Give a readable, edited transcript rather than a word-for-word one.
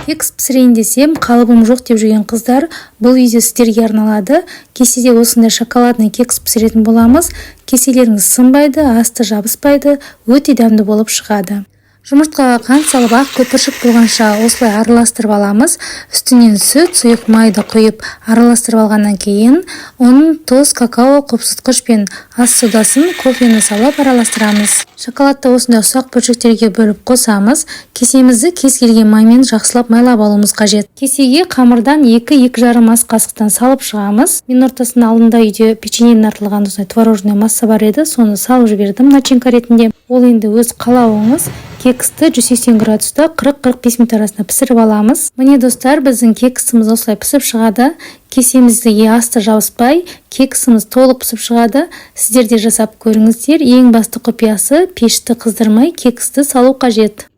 Кекс пісірейін десем, қалыбым жоқ деп жүрген қыздар, бұл видео сіздерге арналады. Кеседе осындай шоколадный кекс пісіретін боламыз. Кеселеріңіз сынбайды, асты жабыспайды, өте дәмді болып шығады. Жұмыртқаға қант салып, ақ көпіршік болғанша осылай араластырып аламыз. Үстінен сүт, сұйық майды құйып, араластырып алғаннан кейін ұн, тұз, какао, қопсытқыш пен ас содасын, кофені салып араластырамыз. Шоколадты осындай ұсақ бөлшектерге бөліп қосамыз. Кесемізді кез келген маймен жақсылап майлап алуымыз қажет. Кесеге қамырдан 2-2,5 ас қасықтан салып шығамыз. Мен ортасына алдында үйде печеньеден артылған осындай творожный масса бар еді, соны салып жібердім начинка ретінде. Ол енді өз қалауыңыз. Кексті 180 градуста 40-45 минут арасында пісіріп аламыз. Міне, достар, біздің кексіміз осылай пісіп шығады. Кесемізге асты жабыспай, кексіміз толық пісіп шығады. Сіздер де жасап көріңіздер. Ең басты құпиясы: пешті қыздырмай кексті салу қажет.